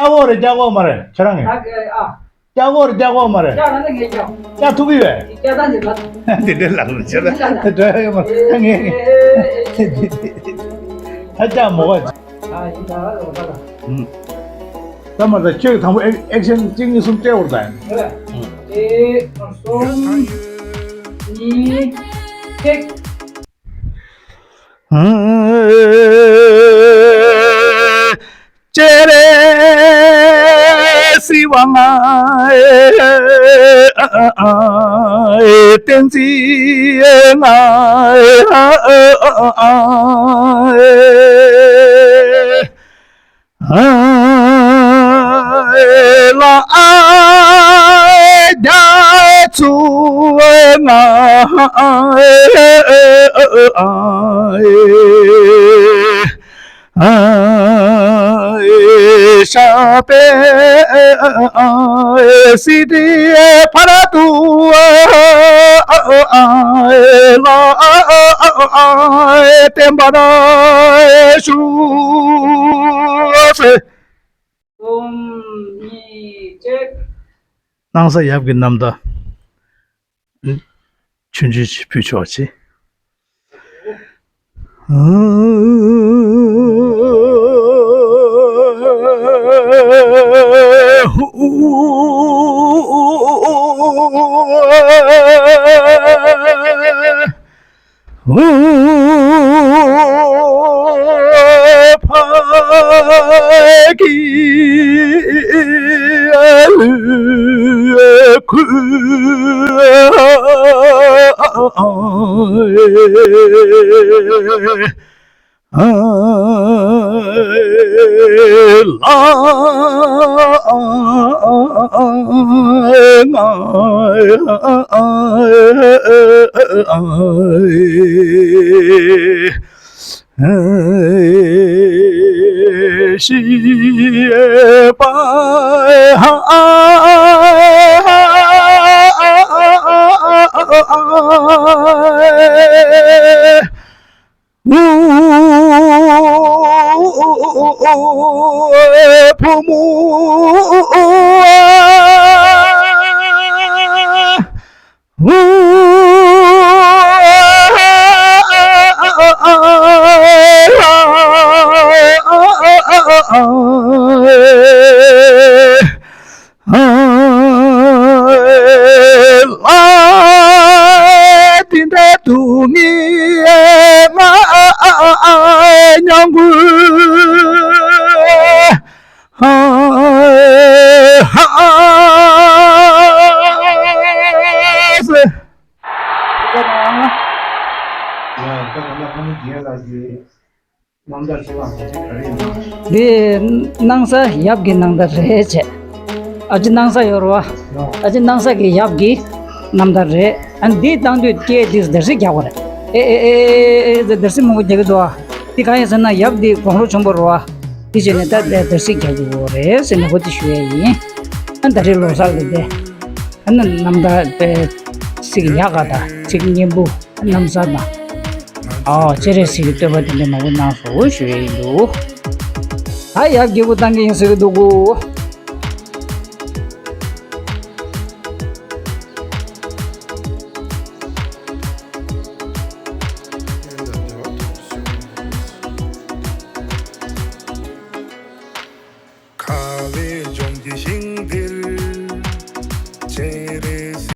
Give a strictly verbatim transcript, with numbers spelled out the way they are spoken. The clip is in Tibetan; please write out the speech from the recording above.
ཀྱག་ཀོ་རེད་ཀྱག་ཀོ་མ་རེད་ཁྱེད་རང་གིས། ཨ་ཀྱག་ཀོ་རེད་ཀྱག་ཀོ་མ་རེད། ཀྱག་ཐུག་གི་ཡོད། དེ་འདྲའི་ལག་ལ་བྱེད་ལ་འགྲོ་ཡ་ཡོད་མ་རེད་ངས་ངས། ད་ཀྱག་མོ་ག་ཨ་ཡིན་ད་རོ་ད་ད། ད་མ་ད་ཁྱོད་དང་པོ་ཨེག་ཨེག་ཤན་གཅིག་གཉིས་གསུམ་སྤྲད་འོར་ད་ཡིན། ཨེ་གསུམ་གཉིས་གཅིག་གསུམ་གཉིས་གཅིག་སྣང་ས་ཡབ་ཀྱི་རྣམ་ཐར། ཆུང་ཆུང་ཞིག་ཕུལ་ཆོག་ཅིག་འདི་སྣང་ས་ཡབ་ཀྱི་སྣང་ད་རེད་བྱས། ཨ་ཅེ་སྣང་ས་ཡོད་རེད་བ། ཨ་ཅེ་སྣང་ས་ཀྱི་ཡབ་ཀྱི་རྣམ་ཐར་རེད། ཨ་འདི་བཏང་དུས་སྐད་འདི་འདར་སིག་རྒྱག་པ་རེད། ཨེ་ཨེ་ཨེ་ཨེ་ཨེ་འདར་སིག་མང་པོ་རྒྱག་གི་འདུག་ཨ། འདི་གང་ཡིན་ཟེར་ན་ཡབ་འདི་དགུང་ལོ་ཆུང་པོ་རེད་བ། འདི་བྱས་ནས་ད་འདར་སིག་རྒྱག་གི་ཡོད་རེད་ཟེར་ནས་འོ་དེ་ཞུ་ཡ་ཡིན། ཨ་ད་རེས་ལོ་གསར་ལ་དེ། ཨ་ནི་རྣམ་ཐར་དེ་ཚིག་ཡག་ག་དང་ཚིག་སྙན་པོ། རྣམ་གསལ་དང་། ཨའོ་སྤྱན་རས་གཟིགས་ཀྱི་བསྟོད་པ་དེ་འདྲ་མང་པོ་གནང་སོང་ཞུ་ཡ་ཡིན་འདུག་ད་ཡབ་རྒྱལ་པོ་བཏང་གི་ཡིན་ཟེར་གི་འདུག་གོ། ཁ་བའི་ལྗོངས་ཀྱི་ཞིང་འདིར་སྤྱན་རས་